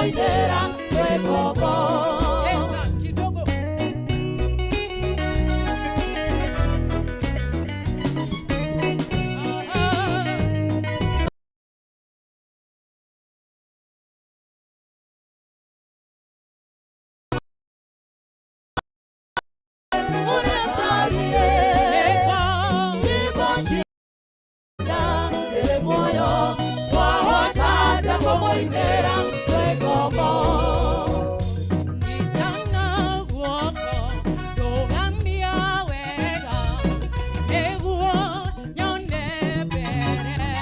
Kũmũinĩra twĩ ngombo. Cheza kidogo. Aha. Ũrĩa tariĩ Eko. nyĩmbo cia ndĩrĩ muoyo twahota atĩa kũmũinĩra twĩ ngombo. Nyitana guoko ndũgamia wega nĩguo nyone mbere.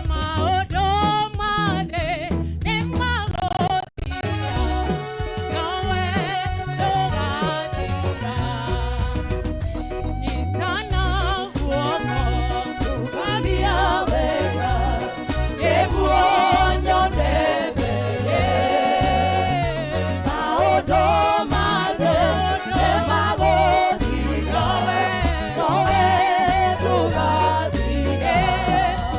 Maũndũ ma thĩ nĩmagũthira, nowe ndũgathira. Nyitana guoko Ndũgamia wega nĩguo nyone mbere. Maũndũ ma thĩ nĩmagũthira, nowe ndũgathira.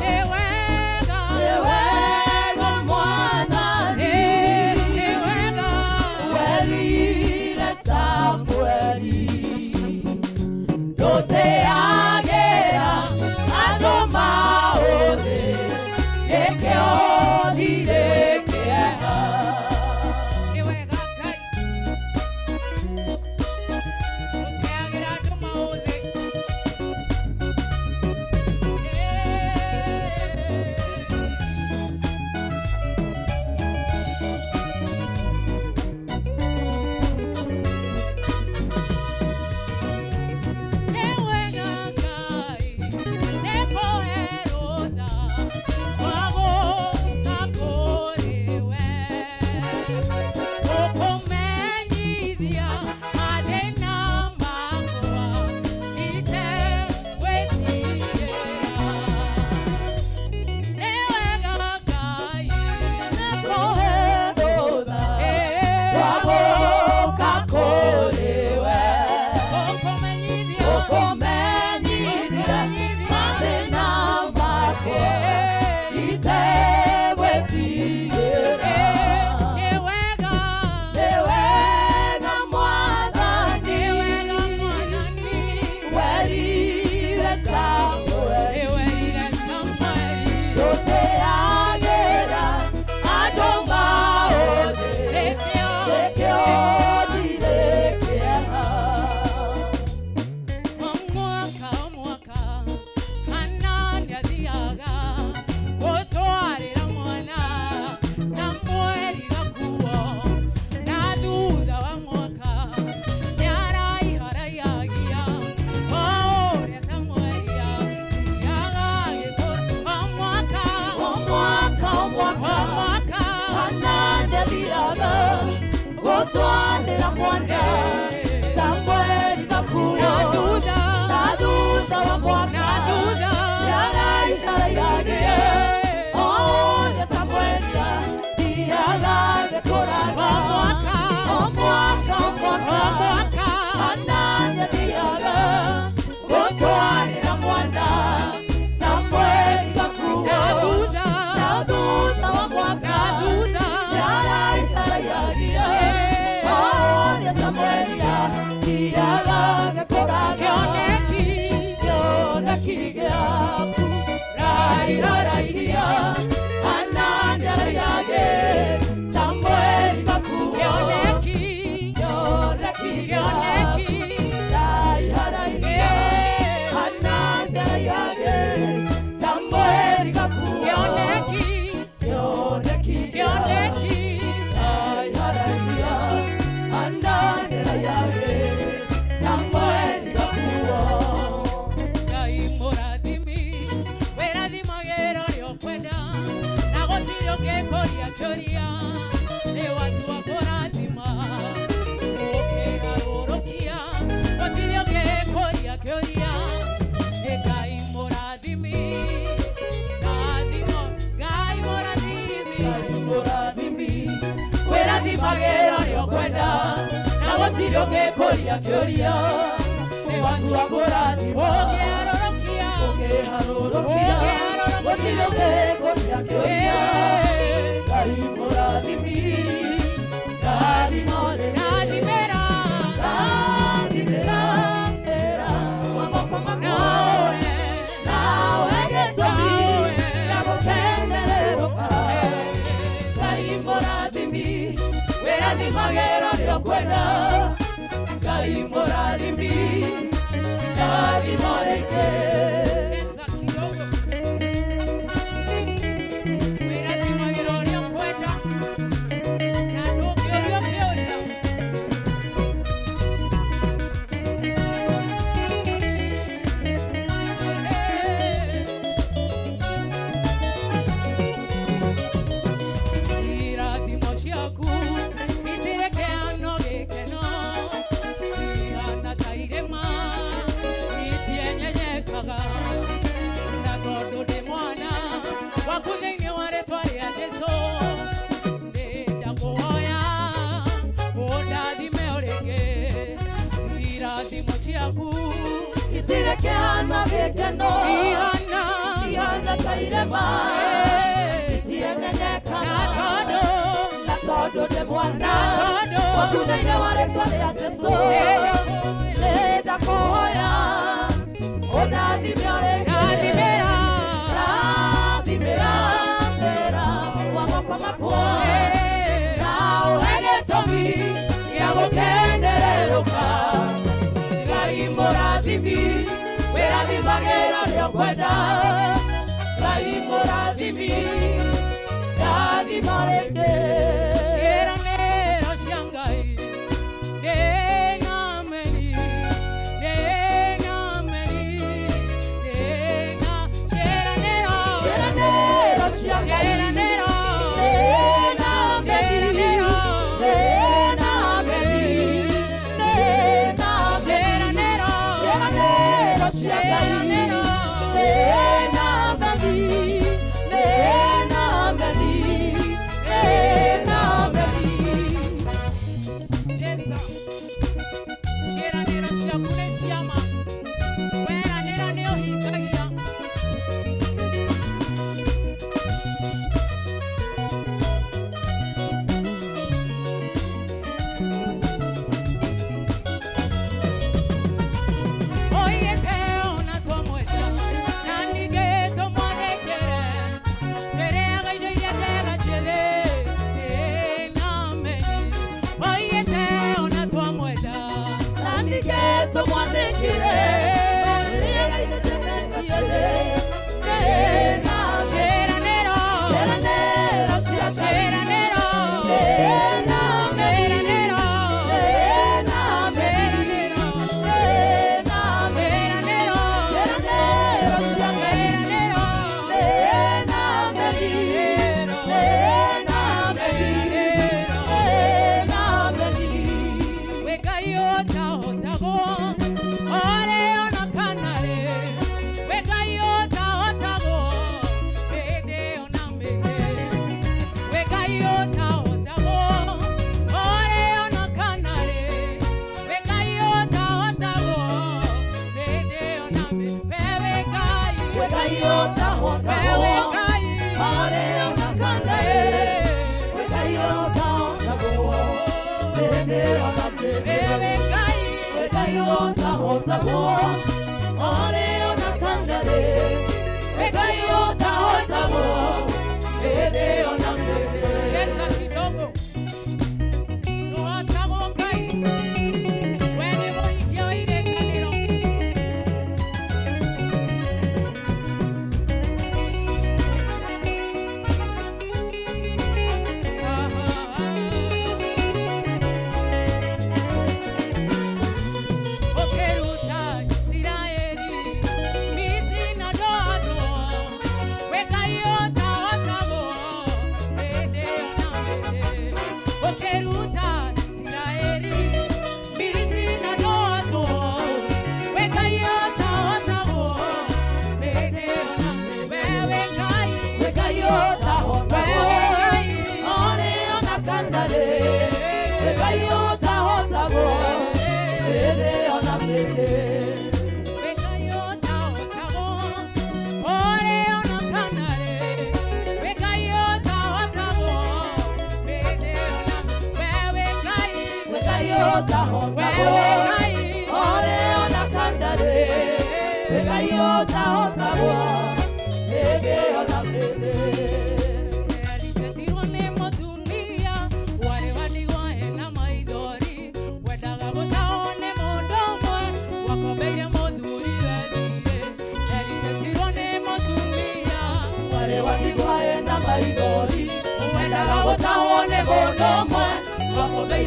Nĩ wega, Nĩ wega Mwathani, nĩ wega. werire Samueli, ndũteagĩra andũ maũthĩ, nĩkĩo ndirĩ kĩeha. Nĩ wega Ngai. Ndũteagĩra andũ maũthĩ. Nĩ wega Ngai, nĩ kũherũtha wa gũka kũrĩ we. Gũkũmenyithia mathĩna makwa itegwĩtigĩra. Nĩ wega Ngai, Nĩ kũherũtha wa gũka kũrĩ we. Gũkũmenyithia Gũkũmenyithia mathĩna makwa itegwĩtigĩra. Nĩ wega, Nĩ wega Mwathani, nĩ wega Mwathani. werire Samueli, Nĩwerire Samueli, ndũteagĩra andũ maũthĩ, nĩkĩo nĩkĩo ndirĩ kĩeha. O mwaka o mwaka Hana nĩathiaga gũtwarĩra mwana Samueli gakuo, na thutha wa mwaka nĩaraiharaihagia o ũrĩa Samueli athiaga agĩkũra. O mwaka O mwaka o o mwaka mwaka Hana nĩathiaga gũtwarĩra mwana Samueli gakuo, na thutha na thutha wa mwaka na thutha nĩaraiharaihagia o ũrĩa Samueli athiaga agĩkũraga. O mwaka O mwaka o o mwaka mwaka Hana nĩathiaga gũtwarĩra mwana Samueli gakuo, na thutha na thutha wa mwaka na thutha nĩaraiharaihagia o ũrĩa Samueli athiaga agĩkũraga. Kĩoneki Kĩoneki gĩaku raiharaihia Hana nĩaraihage Samueli gakuo. Kĩoneki Kĩoneki gĩaku kĩoneki raiharaihia Hana nĩaraihage Samueli gakuo. Kĩoneki Kĩoneki gĩaku kĩoneki raiharaihia Hana nĩaraihage Samueli gakuo. Ngai mũrathimi wĩrathimagĩra ũrĩa ũkwenda na gũtirĩ ũngĩkũria kĩũria nĩ watua kũrathima ũkĩgarũrũkia gũtirĩ ũngĩkũria kĩũria nĩ Ngai mũrathimi rathimo Ngai mũrathimi Mũrathimi wĩrathimagĩra ũrĩa ũkwenda na gũtirĩ ũngĩkũria kĩũria nĩ watua kũrathima ũngĩgarũrũkia ũkĩharũrũkia gũtirĩ ũngĩkũria kĩũria Ngai. Wĩrathimagĩra ũrĩa ũkwenda, Ngai mũrathimi, ndathima rĩngĩ. Cheza kidogo. Wĩrathimagĩra ũrĩa ũkwenda, na ndũngĩũrio kĩũria. Irathimo ciaku itirĩ kĩano gĩkeno, ihana ta irĩma itienyenyekaga. Na tondũ ndĩ mwana waku thĩinĩ wa rĩtwa rĩa Jesũ, nĩndakũhoya ũndathime o rĩngĩ. Irathimo ciaku Itirĩ kĩhano gĩkeno, ihana ihana ta irĩma na itienyenyekaga. tondũ Na tondũ ndĩ mwana na tondũ waku thĩinĩ wa rĩtwa rĩa Jesũ, nĩndakũhoya ũndathime o rĩngĩ. Ndathimĩra Ndathimĩra wĩra wa moko makwa, na ũhe gĩtũmi gĩa gũkenererũka. Ngai mũrathimi, wĩrathimagĩra ũrĩa ũkwenda. Ngai mũrathimi, ndathima rĩngĩ. Ciĩranĩro cia Ngai nĩ nameni, nĩ nameni, nĩ na ciĩranĩro, Ciĩranĩro cia Ngai ciĩranĩro, nĩ nameni, ciĩranĩro, nĩ nameni, nĩ nameni. ciĩranĩro, Ciĩranĩro cia Ngai ciĩranĩro. nĩ nameni, nĩ nameni, nĩ nameni. Cheza. Ciĩranĩro ciaku nĩ ciama, weranĩra nĩ ũhingagia. Oigĩte ona twamwenda, na ningĩ tũmwathĩkĩre, twĩrĩaga indo iria njega ciĩ thĩ, nĩ nameni. Oigĩte ona twamwenda, Na ningĩ tũmwathĩkĩre, twĩrĩaga indo njega ciĩ thĩ, nĩ nameni. ciĩranĩro, Ciĩranĩro cia Ngai ciĩranĩro, nĩ nameni, ciĩranĩro, nĩ nameni, ciĩranĩro, nĩ nameni. ciĩranĩro, Ciĩranĩro cia Ngai ciĩranĩro, nĩ nameni, nĩ nameni, nĩ nameni. Wĩ Ngai ũtahotagwo, orĩ ona kana rĩ. Wĩ Ngai ũtahotagwo, hĩndĩ ona mĩndĩ. Wĩ Ngai ũtahotagwo, orĩ ona kana rĩ. Wĩ Ngai ũtahotagwo, hĩndĩ ona mĩndĩ. We wĩ Ngai, Wĩ Ngai we ũtahotagwo, wĩ Ngai, orĩ ona kana rĩ. Wĩ Ngai ũtahotagwo, hĩndĩ ona we mĩndĩ. wĩ Ngai. Wĩ Ngai ũtahotagwo, orĩ ona kana rĩ. Wĩ Ngai ũtahotagwo, hĩndĩ ona mĩndĩ. Cheza kidogo. Ndũhotagwo Ngai, we nĩ mũhingia wa irĩkanĩro. Ũkĩruta Isiraeli Misiri na ndũhotwo, wĩ Ngai ũtahotagwo, hĩndĩ ona mĩndĩ. Ũkĩruta Isiraeli Misiri na ndũhotwo, wĩ Ngai ũtahotagwo, hĩndĩ ona mĩndĩ. We wĩ Ngai, Wĩ Ngai we ũtahotagwo, wĩ Ngai, orĩ ona kana rĩ. Wĩ Ngai ũtahotagwo, hĩndĩ ona mĩndĩ. Wĩ Ngai ũtahotagwo, orĩ ona kana rĩ. Wĩ Ngai ũtahotagwo, hĩndĩ ona we wĩ Ngai, Wĩ Ngai we ũtahotagwo, wĩ Ngai, orĩ ona kana rĩ. Wĩ Ngai ũtahotagwo, hĩndĩ ona mĩndĩ. Alicetirwo nĩ mũtumia warĩ wa ndigwa.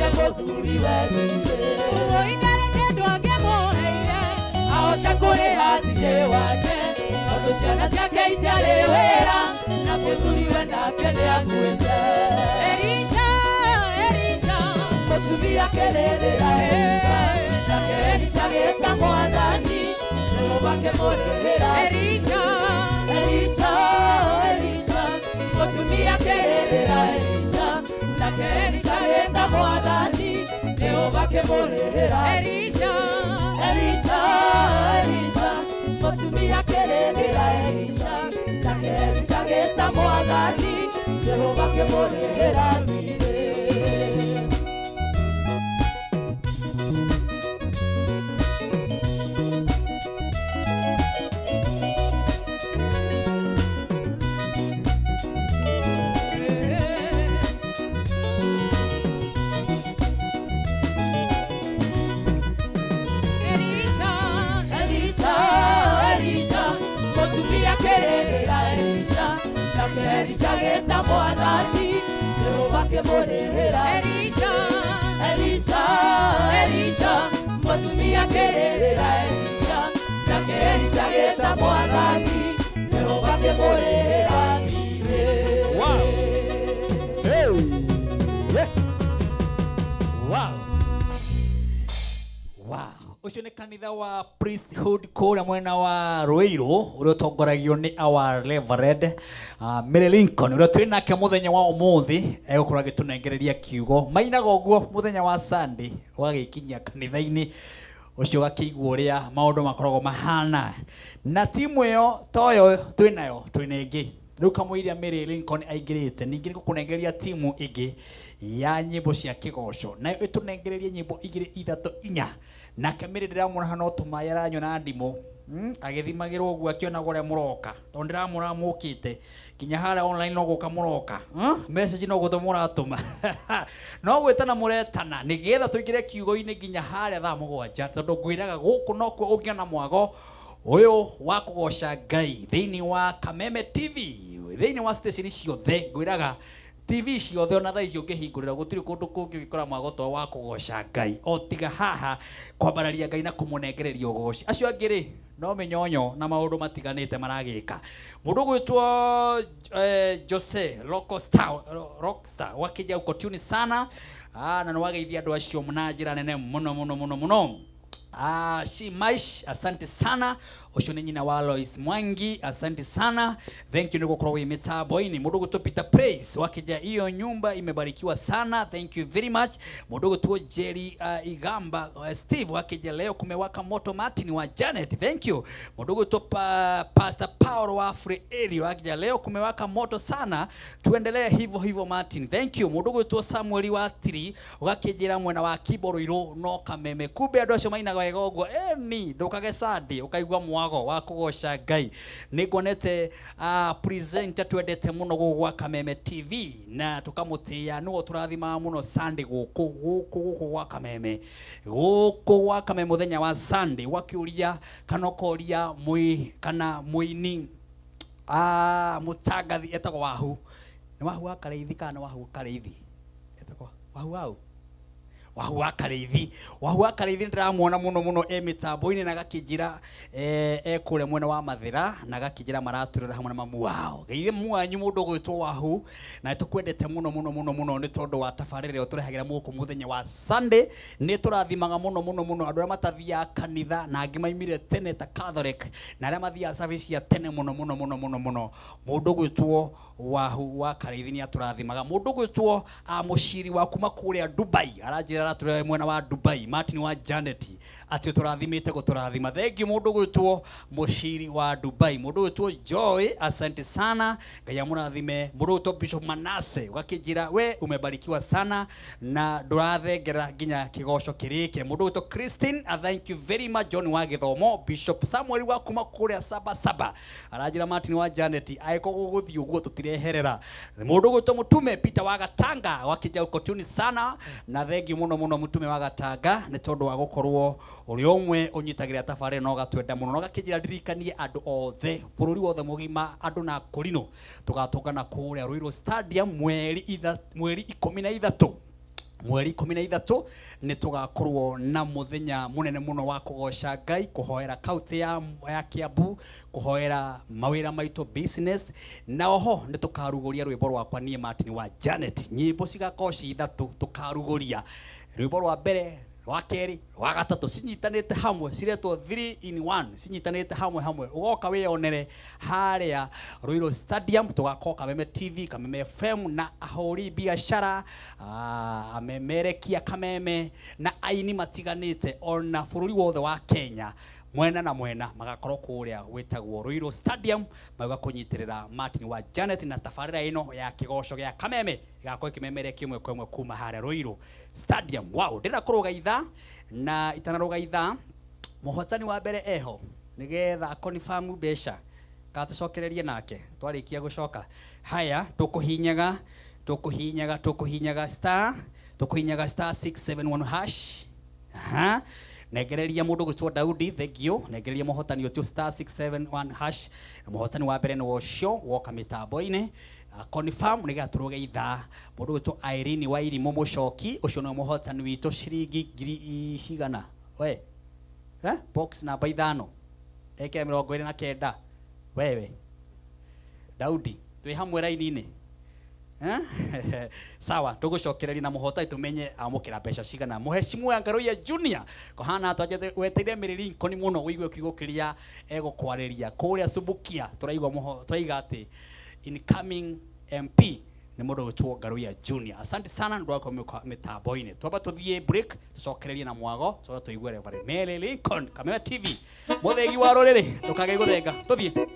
Atigire mũthuriwe thirĩ. Woi ndarĩ kĩndũ angĩmũheire. Ahote kũrĩha thirĩ wake, tondũ ciana ciake itiarĩ wĩra, na mũthuriwe nake nĩakuĩte. Elisha, Elisha. Mũtumia akĩrĩrĩra Elisha, nake Elisha agĩta Mwathani, Jehova akĩmũrĩhĩra. Elisha. Elisha, Elisha, mũtumia akĩrĩrĩra Elisha, nake Elisha agĩta Mwathani, Jehova akĩmũrĩhĩra. Elisha. Elisha, Elisha, mũtumia akĩrĩrĩra Elisha, nake Elisha agĩta Mwathani, Jehova akĩmũrĩhĩra thirĩ. Elisha. Elisha, Elisha, mũtumia akĩrĩrĩra Elisha, nake Elisha agĩta Mwathani, Jehova akĩmũrĩhĩra. Elisha. Elisha, Elisha, mũtumia akĩrĩrĩra Elisha, nake Elisha agĩta Mwathani, Jehova akĩmũrĩhĩra thirĩ. Wow. Hey. Yeah. Wow. Wow. Ũcio nĩ kanitha wa priesthood kũrĩa mwena wa Ruiru, ũrĩa ũtongoragio nĩ our Reverend Mary Lincoln, ũrĩa twĩ nake mũthenya wa ũmũthĩ, egũkorwo agĩtũnengereria kiugo. Mainaga ũguo mũthenya wa Sunday, ũgagĩkinyia kanitha-inĩ ũcio, ũgakĩigua ũrĩa maũndũ makoragwo mahana. Na timu ĩyo toyo twĩ nayo, twĩna ĩngĩ rĩu kamũiria Mary Lincoln aingĩrĩte. Ningĩ nĩ gũkũnengeria timu ĩngĩ ya nyĩmbo cia kĩgoco, nayo ĩtũnengererie nyĩmbo igĩrĩ, ithatũ, inya. Nake Mary ndĩramuona hana no tũmaĩ aranyua na ndimũ, agĩthimagĩrwo ũguo, akĩonaga ũrĩa mũroka, tondũ ndĩramuona mũkĩte nginya harĩa online, no gũka mũroka, Message no gũtũ mũratũma, no gwĩtana mũretana, nĩgetha tũingĩre kiugo-inĩ nginya harĩa thaa 7, tondũ ngwĩraga gũkũ nokuo ũngĩona mwago ũyũ wa kũgoca Ngai thĩinĩ wa Kameme TV, thĩinĩ wa station ciothe. Ngwĩraga TV ciothe, ona thaa ici ũngĩhingũrĩra, gũtirĩ kũndũ kũngĩ ũngĩkora mwago to wa kũgoca Ngai o tiga haha, kwambararia Ngai na kũmũnengereria ũgoci. Acio angĩ rĩ, no mĩnyonyo na maũndũ matiganĩte maragĩka. Mũndũ ũgwĩtwo Jose Rockstar, Rockstar wakija uko tuni sana. Na nĩwageithia andũ acio na njĩra nene mũno mũno mũno mũno. She Maish, asante sana. Ũcio nĩ nyina wa Lois Mwangi, asante sana. Thank you nĩ gũkorwo wĩ mĩtambo-inĩ. Mũndũ ũgwĩtwo Peter Praise wakija, hiyo nyumba imebarikiwa sana. Thank you very much. Mũndũ ũgwĩtwo Jerry Igamba Steve wakija, leo kumewaka moto. Martin wa Janet, thank you. Mũndũ ũgwĩtwo Pastor Paul wa Free Area wakija, leo kumewaka moto sana. Tuendelee hivyo hivyo, Martin. Thank you. Mũndũ ũgwĩtwo Samuel wa Tiri ũgakĩnjĩra mwena wa Kiborũirũ no Kameme. Kumbe andũ acio mainaga wega ũguo. Eni ndũkage Sunday ũkaigua mwago wa kũgoca Ngai. Nĩ nguonete presenter twendete mũno gũkũ gwa Kameme TV na tũkamũtĩĩa, nĩwe tũrathimaga mũno Sunday gũkũ gũkũ gũkũ gwa Kameme, gũkũ gwa Kameme mũthenya wa Sunday, ũgakĩũria kana ũkoria mũi kana mũini, mũtangathi etagwo Wahu, nĩ Wahu wa Karĩithi kana nĩ Wahu Karĩithi, etagwo Wahu wau, Wahu wa Karĩithi, Wahu wa Karĩithi. Ndĩramuona mũno mũno e mĩtambo-inĩ na agakĩnjĩra e kũrĩa mwena wa Mathĩra, na agakĩnjĩra maratũrĩra hamwe na mamu wao. Geithie mamu wanyu, mũndũ ũgwĩtwo Wahu, na nĩtũkwendete mũno mũno mũno mũno nĩ tondũ wa tabarĩra ĩyo tũrehagĩra mũgũkũ mũthenya wa Sunday. Nĩ tũrathimaga mũno mũno mũno andũ arĩa matathiaga kanitha na angĩ maimire tene ta Catholic, na arĩa mathiaga service cia tene mũno mũno mũno mũno mũno. Mũndũ ũgwĩtwo Wahu wa Karĩithi nĩ atũrathimaga. Mũndũ ũgwĩtwo mũciri wa kuma kũrĩa Dubai aranjĩra aratũrĩa mwena wa Dubai, Martin wa Janet, atĩ tũrathimĩte gũtũrathima. Thank you, mũndũ ũgwĩtwo mũciri wa Dubai. Mũndũ ũgwĩtwo Joy, asante sana, Ngai amũrathime. Mũndũ ũgwĩtwo Bishop Manase ũgakĩnjĩra we umebarikiwa sana na ndũrathengera nginya kĩgoco kĩrĩke. Mũndũ ũgwĩtwo Christine, thank you very much. John wa Gĩthomo, Bishop Samuel wa kuma kũrĩa Saba Saba aranjĩra Martin wa Janet, angĩkorwo gũgũthiĩ ũguo tũtireherera. Mũndũ ũgwĩtwo Mũtume Peter wa Gatanga wakĩnja uko tuni sana, na thengi mũno mũno, Mũtume wa Gatanga, nĩ tondũ wa gũkorwo ũrĩ ũmwe ũnyitagĩrĩra tabarĩra na ũgatwenda mũno, na ũgakĩnjĩra ndirikanie andũ othe bũrũri wothe mũgima, andũ na kũrinũ tũgatũngana kũrĩa Ruiru Stadium mweri 13. Mweri 13 nĩ tũgakorwo na mũthenya mũnene mũno wa kũgoca Ngai, kũhoera kaunti ya Kiambu, kũhoera mawĩra maitũ, business, na oho nĩ tũkarugũria rwĩmbo rwakwa niĩ Martin wa Janet. Nyĩmbo cigakorwo ci ithatũ. Tũkarugũria rwĩmbo rwa mbere, rwa kerĩ, rwa gatatũ, cinyitanĩte hamwe, ciretwo 3 in 1, cinyitanĩte hamwe hamwe. Ũgoka wĩyonere harĩa Ruiru Stadium. Tũgakorwo Kameme TV, Kameme FM na ahũri biacara, amemerekia Kameme na aini matiganĩte, ona bũrũri wothe wa Kenya mwena na mwena magakorwo kũrĩa gwĩtagwo Ruiru Stadium, mauga kũnyitĩrĩra Martin wa Janet na tabarĩra ĩno ya kĩgoco gĩa Kameme ĩgakorwo ĩkĩmemerekio ĩmwe kwa ĩmwe kuma harĩa Ruiru Stadium. Wow, ndĩrenda kũrũga ithaa na itanarũga ithaa, mũhotani wa mbere eho nĩgetha akonfirm mbeca katũcokererie nake twarĩkia gũcoka. Haya, tũkũhinyaga tũkũhinyaga tũkũhinyaga star, tũkũhinyaga star 671 hash. Aha. Nengereria mũndũ gwĩtwo Daudi, thank you. Nengereria mũhotani ũcio star 671 hash. Na mũhotani wa mbere nĩ ũcio woka mĩtambo-inĩ. Confirm nĩgetha tũrũge ithaa. Mũndũ gwĩtwo Irene wa Irimũ Mũcoki, ũcio nĩwe mũhotani witũ, ciringi ngiri cigana? We. Eh? Box namba 5. Ekĩra 29. Wewe. Daudi, twĩ hamwe raini-inĩ. Eh? Sawa, tũgũcokereria na mũhotani tũmenye amũkĩra mbeca cigana. Mũheshimu Ngaruiya Junior, kũhana atĩa? Weteire Mary Lincoln mũno ũigue kiugo kĩrĩa egũkwarĩria kũrĩa Subukia. Tũraigua mũho, tũraiga atĩ incoming MP nĩ mũndũ gwĩtwo Ngaruiya Junior. Asante sana nĩ ũndũ wa mĩtambo-inĩ. Twamba tũthiĩ break, tũcokererie na mwago, tũcoke tũigue Reverend Mary Lincoln. Kameme TV, mũthegi wa rũrĩrĩ, ndũkage gũthenga. Tũthiĩ.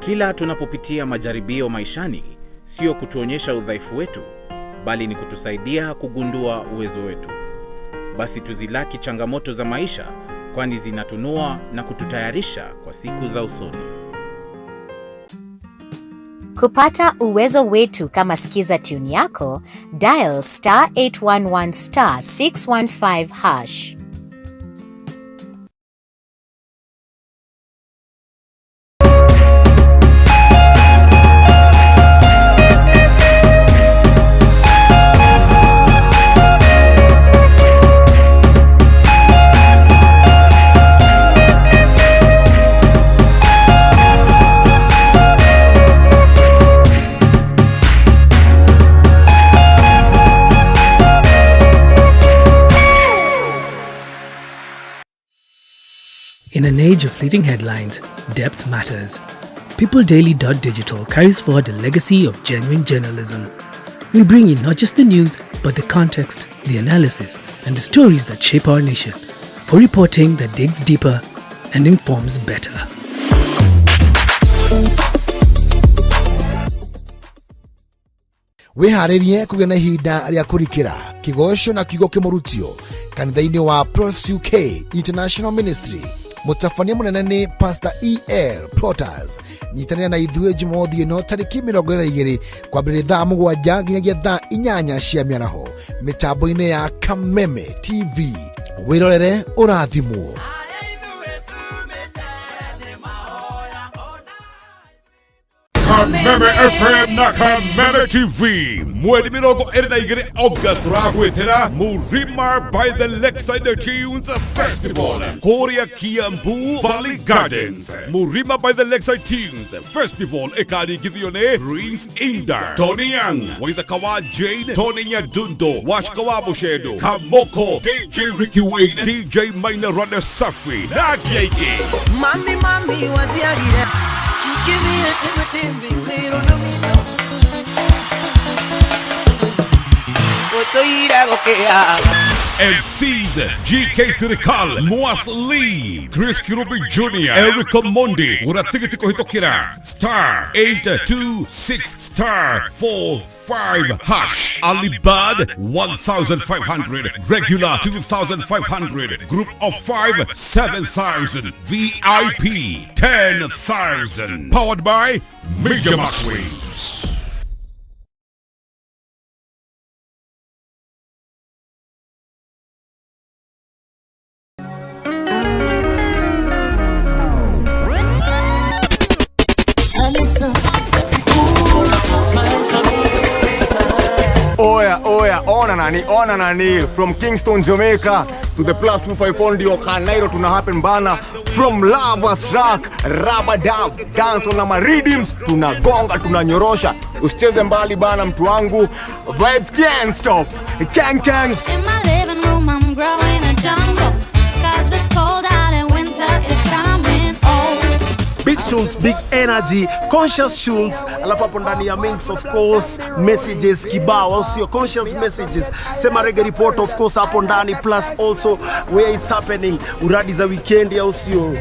Kila tunapopitia majaribio maishani, sio kutuonyesha udhaifu wetu, bali ni kutusaidia kugundua uwezo wetu. Basi tuzilaki changamoto za maisha, kwani zinatunoa na kututayarisha kwa siku za usoni. Kupata uwezo wetu kama skiza tune yako, dial star 811 star 615 hash. In an age of fleeting headlines, depth matters. PeopleDaily.digital carries forward the legacy of genuine journalism. We bring you not just the news, but the context, the analysis, and the stories that shape our nation, for reporting that digs deeper and informs better. Wĩharĩrie kũgĩa na ihinda rĩa kũrikĩra kĩgoco na kiugo kĩmũrutio kanitha-inĩ wa Pros UK International Ministry. Mũtabania mũnene nĩ Pastor EL Protas. Nyitanĩra na ithuĩ Jumamothi ĩno tarĩki 22 kwambĩrĩria thaa 7 nginyagia thaa 8 cia mĩaraho mĩtambo-inĩ ya Kameme TV. Wĩrorere ũrathimwo. Kameme FM na Kameme TV mweri 22 August tũragwĩtĩra Murima by the Lakeside Tunes Festival kũrĩa Kiambu Valley Gardens. Murima by the Lakeside Tunes Festival ĩkaringithio nĩ Prince Inda, Tony Young, Waithaka wa Jane, Tony Nyadundo, Washka wa Mũcendo, Kamoko, DJ Ricky Wayne, DJ Maina Rada Safi na angĩ aingĩ. Mami, mami, watiarire. Give me a timmy timmy, pero no me no. MCs GK Sirikal, Moas Lee, Chris Kirubi Jr., Eric Mondi, gũra tigiti kũhĩtũkĩra star 826 star 45 hash. Alibad 1500, regular 2500, group of 5 7000, VIP 10,000. Powered by Media Max Waves. Oya, oya, ona nani, ona nani. From Kingston, Jamaica to the +254 ndio Kanairo tuna happen bana. From Lovers Rock, Rabadab, dance na mariddims, tunagonga, tunanyorosha. Usicheze mbali bana mtu wangu. Vibes can't stop. Gang gang. In my living room, I'm growing a jungle. 'Cause it's cold out and winter is coming. Oh. Big tunes, big energy, conscious tunes, alafu hapo ndani ya mix of course messages kibao, au sio? Conscious messages, sema reggae report of course hapo ndani, plus also where it's happening, uradi za weekend, au sio?